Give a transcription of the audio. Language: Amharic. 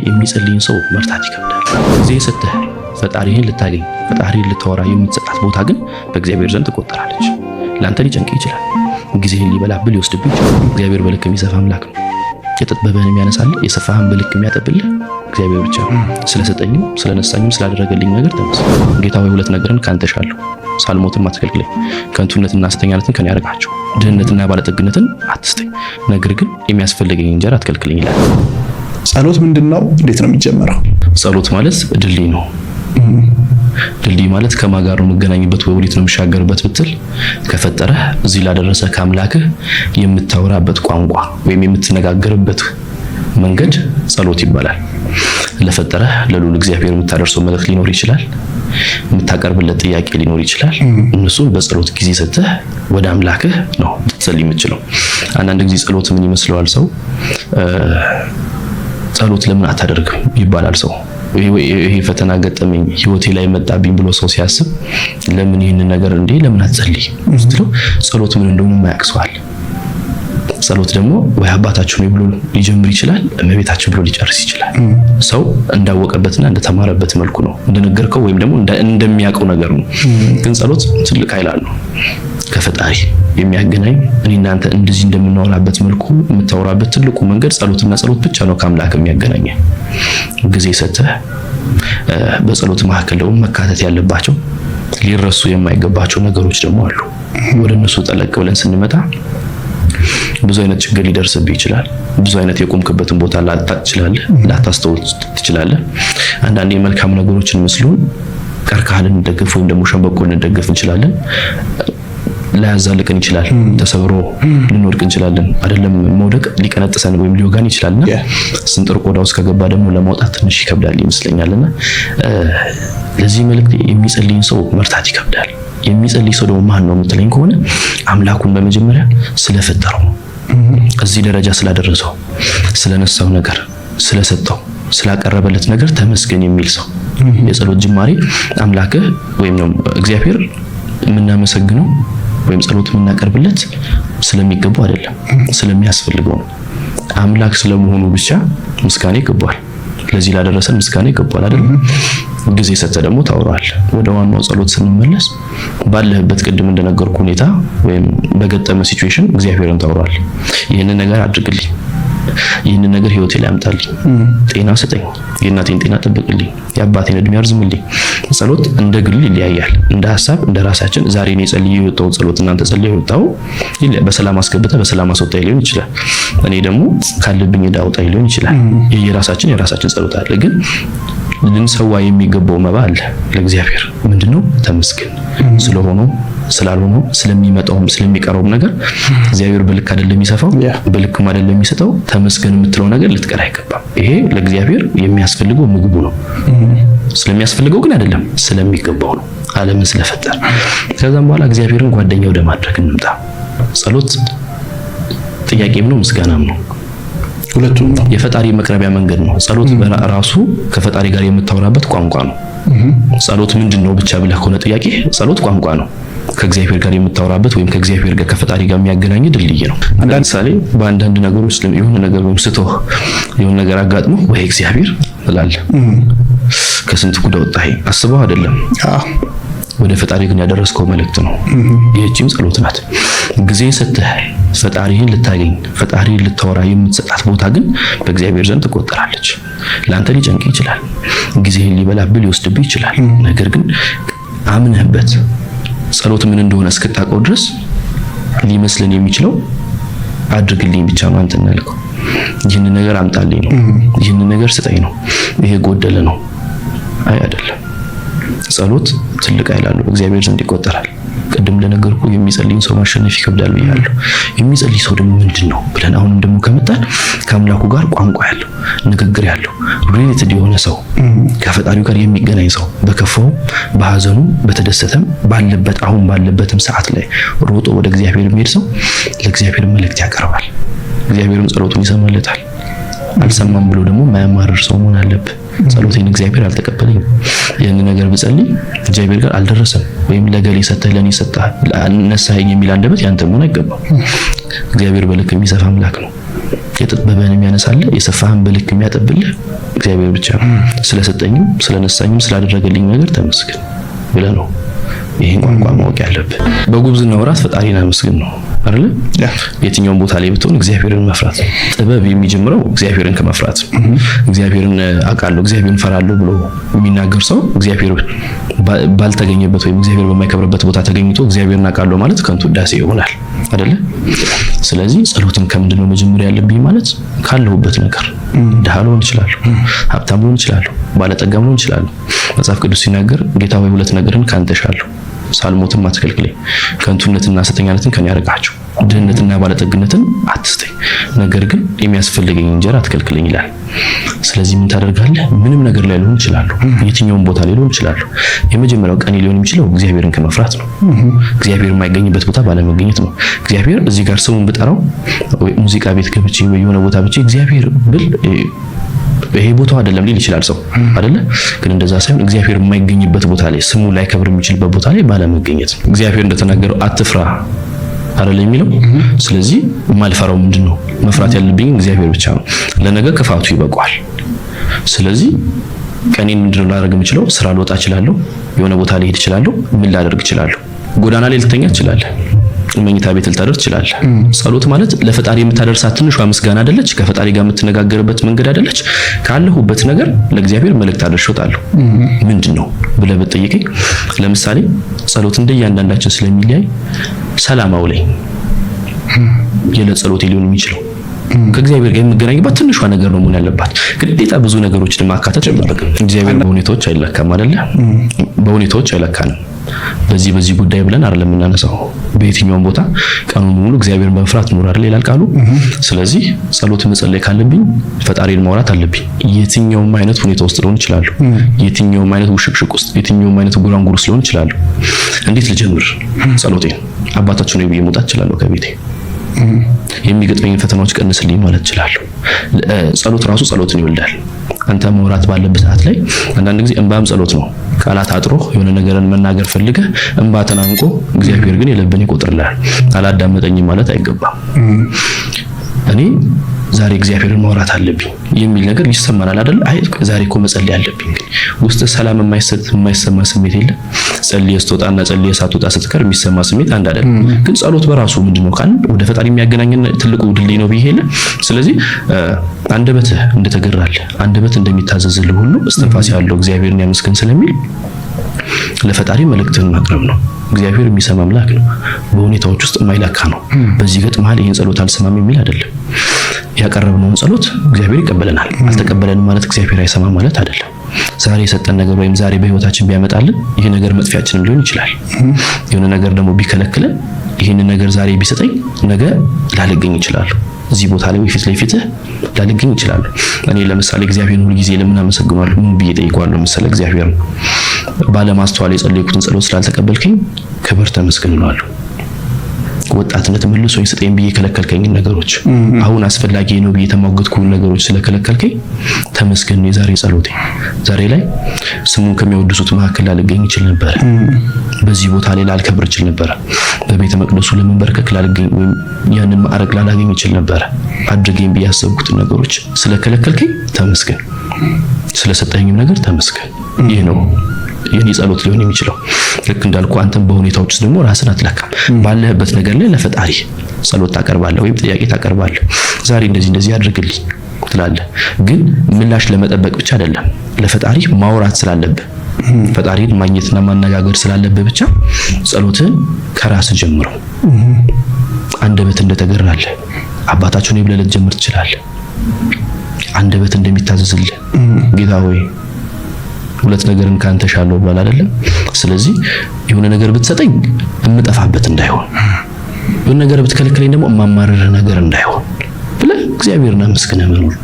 የሚጸልይን ሰው መርታት ይከብዳል። ጊዜ ሰጥተህ ፈጣሪህን ልታገኝ ፈጣሪህን ልታወራ የምትሰጣት ቦታ ግን በእግዚአብሔር ዘንድ ትቆጠራለች። ለአንተ ሊጨንቅ ይችላል። ጊዜህን ሊበላብህ ሊወስድብህ ይችላል። እግዚአብሔር በልክ የሚሰፋ አምላክ ነው። የጠበበህን የሚያነሳልህ የሰፋህን በልክ የሚያጠብልህ እግዚአብሔር ብቻ ነው። ስለሰጠኝም ስለነሳኝም ስላደረገልኝ ነገር ተመስገን። ጌታ ሆይ ሁለት ነገርን ካንተ እሻለሁ፣ ሳልሞትም አትከልክለኝ። ከንቱነትና ሐሰተኛነትን ከኔ አርቃቸው፣ ድህነትና ባለጠግነትን አትስጠኝ፣ ነገር ግን የሚያስፈልገኝ እንጀራ አትከልክለኝ ይላል። ጸሎት ምንድን ነው? እንዴት ነው የሚጀመረው? ጸሎት ማለት ድልድይ ነው። ድልድይ ማለት ከማን ጋር ነው የምገናኝበት ወይ ወዴት ነው የምሻገርበት ብትል ከፈጠረህ እዚህ ላደረሰ ከአምላክህ የምታወራበት ቋንቋ ወይም የምትነጋገርበት መንገድ ጸሎት ይባላል። ለፈጠረህ ለልዑል እግዚአብሔር የምታደርሰው መልእክት ሊኖር ይችላል። የምታቀርብለት ጥያቄ ሊኖር ይችላል። እነሱን በጸሎት ጊዜ ሰጥተህ ወደ አምላክህ ነው ልትጸልይ የምትችለው። አንዳንድ ጊዜ ጸሎት ምን ይመስለዋል ሰው፣ ጸሎት ለምን አታደርግም ይባላል ሰው። ይሄ ፈተና ገጠመኝ ህይወቴ ላይ መጣብኝ ብሎ ሰው ሲያስብ ለምን ይህንን ነገር እንዴ ለምን አትጸልይ ስትለው ጸሎት ምን እንደሆነ የማያውቅ ሰው አለ። ጸሎት ደግሞ ወይ አባታችን ነው ብሎ ሊጀምር ይችላል፣ እመቤታችን ብሎ ሊጨርስ ይችላል። ሰው እንዳወቀበትና እንደተማረበት መልኩ ነው እንደነገርከው ወይም ደግሞ እንደሚያውቀው ነገር ነው። ግን ጸሎት ትልቅ ኃይል አለው ከፈጣሪ የሚያገናኝ። እኔ እናንተ እንደዚህ እንደምናወራበት መልኩ የምታወራበት ትልቁ መንገድ ጸሎትና ጸሎት ብቻ ነው ከአምላክ የሚያገናኝ። ጊዜ ሰጥተህ በጸሎት መካከል ደግሞ መካተት ያለባቸው ሊረሱ የማይገባቸው ነገሮች ደግሞ አሉ። ወደ እነሱ ጠለቅ ብለን ስንመጣ ብዙ አይነት ችግር ሊደርስብህ ይችላል። ብዙ አይነት የቆምክበትን ቦታ ላታቅ ትችላለህ፣ ላታስተውል ትችላለህ። አንዳንድ የመልካም ነገሮችን ምስሉን ቀርከሃ ልንደግፍ ወይም ደግሞ ሸንበቆ ልንደግፍ እንችላለን። ላያዛልቅን ይችላል። ተሰብሮ ልንወድቅ እንችላለን። አይደለም መውደቅ ሊቀነጥሰን ወይም ሊወጋን ይችላልና ስንጥር ቆዳ ውስጥ ከገባ ደግሞ ለማውጣት ትንሽ ይከብዳል ይመስለኛልና ለዚህ መልእክት የሚጸልይን ሰው መርታት ይከብዳል። የሚጸልይ ሰው ደግሞ ማን ነው የምትለኝ ከሆነ አምላኩን በመጀመሪያ ስለፈጠረው፣ እዚህ ደረጃ ስላደረሰው፣ ስለነሳው ነገር፣ ስለሰጠው፣ ስላቀረበለት ነገር ተመስገን የሚል ሰው። የጸሎት ጅማሬ አምላክህ ወይም ነው እግዚአብሔር የምናመሰግነው ወይም ጸሎት የምናቀርብለት ስለሚገባው አይደለም፣ ስለሚያስፈልገው ነው። አምላክ ስለመሆኑ ብቻ ምስጋና ይገባዋል። ለዚህ ላደረሰን ምስጋና ይገባዋል አይደል? ጊዜ ሰጥተህ ደግሞ ታወራለህ። ወደ ዋናው ጸሎት ስንመለስ ባለህበት ቅድም እንደነገርኩ ሁኔታ ወይም በገጠመ situation እግዚአብሔርን ታወራለህ። ይህንን ነገር አድርግልኝ፣ ይህንን ነገር ህይወቴ ላይ አምጣልኝ፣ ጤና ስጠኝ፣ የእናቴን ጤና ጠብቅልኝ፣ የአባቴን እድሜ አርዝምልኝ። ጸሎት እንደ ግል ይለያያል፣ እንደ ሀሳብ እንደ ራሳችን። ዛሬ እኔ ጸልዬ የወጣው ጸሎት እናንተ ጸልዬ የወጣው በሰላም አስገብተህ በሰላም አስወጣኝ ሊሆን ይችላል። እኔ ደግሞ ካለብኝ ዕዳ አውጣኝ ሊሆን ይችላል። የየራሳችን የራሳችን ጸሎት አለ። ግን ልንሰዋ የሚገባው መባ አለ ለእግዚአብሔር። ምንድነው? ተመስገን ስለሆነው ስላልሆነው ስለሚመጣውም ስለሚቀረውም ነገር። እግዚአብሔር በልክ አይደለም የሚሰፋው፣ በልክም አይደለም የሚሰጠው። ተመስገን የምትለው ነገር ልትቀር አይገባም። ይሄ ለእግዚአብሔር የሚያስፈልገው ምግቡ ነው። ስለሚያስፈልገው ግን አይደለም፣ ስለሚገባው ነው፣ ዓለምን ስለፈጠረ። ከዛም በኋላ እግዚአብሔርን ጓደኛ ወደ ማድረግ እንምጣ። ጸሎት ጥያቄም ነው ምስጋናም ነው። ሁለቱም ነው። የፈጣሪ መቅረቢያ መንገድ ነው። ጸሎት በራሱ ከፈጣሪ ጋር የምታወራበት ቋንቋ ነው። ጸሎት ምንድን ነው ብቻ ብለህ ከሆነ ጥያቄ፣ ጸሎት ቋንቋ ነው። ከእግዚአብሔር ጋር የምታወራበት ወይም ከእግዚአብሔር ጋር ከፈጣሪ ጋር የሚያገናኝ ድልድይ ነው። ለምሳሌ በአንዳንድ ነገሮች የሆነ ነገር ወይም ስቶህ የሆነ ነገር አጋጥሞ ወይ እግዚአብሔር እላለህ። ከስንት ጉድ አወጣኸኝ አስበው አይደለም፣ ወደ ፈጣሪ ግን ያደረስከው መልእክት ነው። ይህችም ጸሎት ናት። ጊዜ ሰጥተህ ፈጣሪህን ልታገኝ ፈጣሪህን ልታወራ የምትሰጣት ቦታ ግን በእግዚአብሔር ዘንድ ትቆጠራለች። ለአንተ ሊጨንቅ ይችላል። ጊዜህን ሊበላብህ ሊወስድብህ ይችላል። ነገር ግን አምነህበት ጸሎት ምን እንደሆነ እስክታውቀው ድረስ ሊመስለን የሚችለው አድርግልኝ ብቻ ነው። አንተ እናልከው ይህንን ነገር አምጣልኝ ነው፣ ይህንን ነገር ስጠኝ ነው፣ ይሄ ጎደለ ነው። አይ አይደለም። ጸሎት ትልቅ ኃይል አለው፣ እግዚአብሔር ዘንድ ይቆጠራል። ቅድም እንደነገርኩ የሚጸልይን ሰው ማሸነፍ ይከብዳል ብያለሁ። የሚጸልይ ሰው ደግሞ ምንድን ነው ብለን አሁንም ደግሞ ከመጣን ከአምላኩ ጋር ቋንቋ ያለው፣ ንግግር ያለው፣ related የሆነ ሰው፣ ከፈጣሪው ጋር የሚገናኝ ሰው፣ በከፋውም በሀዘኑ በተደሰተም ባለበት አሁን ባለበትም ሰዓት ላይ ሮጦ ወደ እግዚአብሔር የሚሄድ ሰው ለእግዚአብሔር መልእክት ያቀርባል። እግዚአብሔርም ጸሎቱን ይሰማለታል። አልሰማም ብሎ ደግሞ የማያማርር ሰው መሆን አለብህ። ጸሎቴን እግዚአብሔር አልተቀበለኝም፣ ይህን ነገር ብጸልይ እግዚአብሔር ጋር አልደረሰም፣ ወይም ለገሌ ሰጥተህ ለኔ ሰጥተህ ነሳኸኝ የሚል አንደበት ያንተ መሆን አይገባም። እግዚአብሔር በልክ የሚሰፋ አምላክ ነው። የጠበበህን የሚያነሳልህ የሰፋህን በልክ የሚያጠብልህ እግዚአብሔር ብቻ ነው። ስለሰጠኝም ስለነሳኝም ስላደረገልኝ ነገር ተመስገን ብለህ ነው ይህን ቋንቋ ማወቅ ያለብህ። በጉብዝና ወራት ፈጣሪን አመስግን ነው አይደለ? የትኛውን ቦታ ላይ ብትሆን እግዚአብሔርን መፍራት። ጥበብ የሚጀምረው እግዚአብሔርን ከመፍራት። እግዚአብሔርን አውቃለሁ፣ እግዚአብሔርን ፈራለሁ ብሎ የሚናገር ሰው እግዚአብሔር ባልተገኘበት ወይም እግዚአብሔር በማይከብርበት ቦታ ተገኝቶ እግዚአብሔርን አውቃለሁ ማለት ከንቱ ውዳሴ ይሆናል አይደለ? ስለዚህ ጸሎትን ከምንድን ነው መጀመሪያ ያለብኝ ማለት ካለሁበት ነገር፣ ድሃ ልሆን እችላለሁ፣ ሀብታም ልሆን እችላለሁ፣ ባለጠጋም ልሆን እችላለሁ። መጽሐፍ ቅዱስ ሲናገር ጌታ ሆይ ሁለት ነገርን ካንተ እሻለሁ፣ ሳልሞትም አትከልክለኝ፣ ከንቱነትና ሐሰተኛነትን ከኔ አርቃቸው፣ ድህነትና ባለጠግነትን አትስጠኝ፣ ነገር ግን የሚያስፈልገኝ እንጀራ አትከልክለኝ ይላል። ስለዚህ ምን ታደርጋለህ? ምንም ነገር ላይ ልሆን እችላለሁ፣ የትኛውም ቦታ ላይ ልሆን እችላለሁ። የመጀመሪያው ቀኔ ሊሆን የሚችለው እግዚአብሔርን ከመፍራት ነው። እግዚአብሔር የማይገኝበት ቦታ ባለመገኘት ነው። እግዚአብሔር እዚህ ጋር ስሙን ብጠራው ወይ ሙዚቃ ቤት ገብቼ ወይ የሆነ ቦታ ብቼ እግዚአብሔር ብል ይሄ ቦታው አይደለም ሊል ይችላል ሰው አይደለ? ግን እንደዛ ሳይሆን እግዚአብሔር የማይገኝበት ቦታ ላይ፣ ስሙ ላይከብር የሚችልበት ቦታ ላይ ባለመገኘት ነው። እግዚአብሔር እንደተናገረው አትፍራ አይደለ የሚለው? ስለዚህ የማልፈራው ምንድን ነው? መፍራት ያለብኝ እግዚአብሔር ብቻ ነው። ለነገ ክፋቱ ይበቋል። ስለዚህ ቀኔን ምንድነው ላደርግ የምችለው? ስራ ልወጣ እችላለሁ፣ የሆነ ቦታ ልሄድ እችላለሁ፣ ምን ላደርግ እችላለሁ? ጎዳና ላይ ልተኛ እችላለሁ፣ መኝታ ቤት ልታደር ትችላለህ። ጸሎት ማለት ለፈጣሪ የምታደርሳት ትንሿ ምስጋና አይደለች? ከፈጣሪ ጋር የምትነጋገርበት መንገድ አይደለች? ካለሁበት ነገር ለእግዚአብሔር መልእክት አድርሼ እወጣለሁ። ምንድን ነው ብለህ ብትጠይቀኝ፣ ለምሳሌ ጸሎት እንደ እያንዳንዳችን ስለሚለያይ ሰላም አውለኝ የዕለት ጸሎቴ ሊሆን የሚችለው ከእግዚአብሔር ጋር የምገናኝባት ትንሿ ነገር ነው መሆን ያለባት። ግዴታ ብዙ ነገሮችን ማካተት አይጠበቅም። እግዚአብሔር በሁኔታዎች አይለካም አይደለ? በሁኔታዎች አይለካንም። በዚህ በዚህ ጉዳይ ብለን አይደለም የምናነሳው። በየትኛውም ቦታ ቀኑን ሙሉ እግዚአብሔርን በመፍራት ኑር አይደል ይላል ቃሉ። ስለዚህ ጸሎት መጸለይ ካለብኝ ፈጣሪን ማውራት አለብኝ። የትኛውም አይነት ሁኔታ ውስጥ ልሆን እችላለሁ። የትኛውም አይነት ውሽቅሽቅ ውስጥ፣ የትኛውም አይነት ጉራንጉር ውስጥ ልሆን እችላለሁ። እንዴት ልጀምር ጸሎቴን? አባታችን ሆይ ብዬ መውጣት እችላለሁ ከቤቴ። የሚገጥመኝን ፈተናዎች ቀንስልኝ ማለት እችላለሁ። ጸሎት ራሱ ጸሎትን ይወልዳል። አንተ መውራት ባለበት ሰዓት ላይ አንዳንድ ጊዜ እንባም ጸሎት ነው። ቃላት አጥሮ የሆነ ነገርን መናገር ፈልገህ እንባ ተናንቆ እግዚአብሔር ግን የልብን ይቆጥርልሃል። አላዳመጠኝም ማለት አይገባም። እኔ ዛሬ እግዚአብሔርን ማውራት አለብኝ የሚል ነገር ይሰማናል አይደል? አይ ዛሬ እኮ መጸለይ አለብኝ። ግን ውስጥ ሰላም የማይሰጥ የማይሰማ ስሜት የለም። ጸልየህ ስትወጣና ጸልየህ ሳትወጣ ስትቀር የሚሰማ ስሜት አንድ አይደለም። ግን ጸሎት በራሱ ምንድነው ካልን ወደ ፈጣሪ የሚያገናኘን ትልቁ ድልድይ ነው ብዬ የለ። ስለዚህ አንደበትህ እንደተገራልህ፣ አንደበት እንደሚታዘዝልህ ሁሉ እስትንፋስ ያለው እግዚአብሔርን ያመስግን ስለሚል ለፈጣሪ መልእክትህን ማቅረብ ነው። እግዚአብሔር የሚሰማ አምላክ ነው። በሁኔታዎች ውስጥ የማይለካ ነው። በዚህ ገጥመሃል ይሄን ጸሎት አልሰማም የሚል አይደለም። ያቀረብነውን ጸሎት እግዚአብሔር ይቀበለናል። አልተቀበለንም ማለት እግዚአብሔር አይሰማም ማለት አይደለም። ዛሬ የሰጠን ነገር ወይም ዛሬ በህይወታችን ቢያመጣልን ይሄ ነገር መጥፊያችንም ሊሆን ይችላል። የሆነ ነገር ደግሞ ቢከለክለን፣ ይህንን ነገር ዛሬ ቢሰጠኝ ነገ ላልገኝ እችላለሁ። እዚህ ቦታ ላይ ወይ ፊት ለፊትህ ላልገኝ እችላለሁ። እኔ ለምሳሌ እግዚአብሔርን ሁል ጊዜ ለምን አመሰግነዋለሁ? ምን ብዬ ጠይቀዋለሁ መሰለህ? እግዚአብሔርን ባለማስተዋል የጸለይኩትን ጸሎት ስላልተቀበልከኝ ክብር ተመስገን እለዋለሁ። ወጣትነት መልሶ ይሰጠኝ ብዬ የከለከልከኝን ነገሮች፣ አሁን አስፈላጊ ነው ብዬ የተሟገትኩን ነገሮች ስለከለከልከኝ ተመስገን ነው የዛሬ ጸሎቴ። ዛሬ ላይ ስሙን ከሚያወድሱት መካከል ላልገኝ ይችል ነበር። በዚህ ቦታ ላይ ላልከብር ይችል ነበር። በቤተ መቅደሱ ለመንበርከክ ላልገኝ ወይም ያንን ማዕረግ ላላገኝ ይችል ነበር። አድርገኝ ብዬ ያሰብኩትን ነገሮች ስለከለከልከኝ ተመስገን፣ ስለሰጠኝም ነገር ተመስገን። ይህ ነው የኔ ጸሎት ሊሆን የሚችለው። ልክ እንዳልኩ አንተም በሁኔታዎች ውስጥ ደግሞ ራስን አትለካም። ባለህበት ነገር ላይ ለፈጣሪ ጸሎት ታቀርባለህ ወይም ጥያቄ ታቀርባለህ። ዛሬ እንደዚህ እንደዚህ አድርግልኝ ትላለህ። ግን ምላሽ ለመጠበቅ ብቻ አይደለም፣ ለፈጣሪ ማውራት ስላለብህ፣ ፈጣሪን ማግኘትና ማነጋገር ስላለብህ ብቻ ጸሎትህን ከራስ ጀምረው። አንደበት እንደተገራልህ አባታችን ሆይ ብለህ ልትጀምር ትችላለህ። አንደበት እንደሚታዘዝልህ ጌታ ሆይ ሁለት ነገርን ካንተ ሻለው ብሏል አይደለም? ስለዚህ የሆነ ነገር ብትሰጠኝ እምጠፋበት እንዳይሆን፣ የሆነ ነገር ብትከለክለኝ ደግሞ እማማረር ነገር እንዳይሆን ብለህ እግዚአብሔርን አመስግነህ መኖር።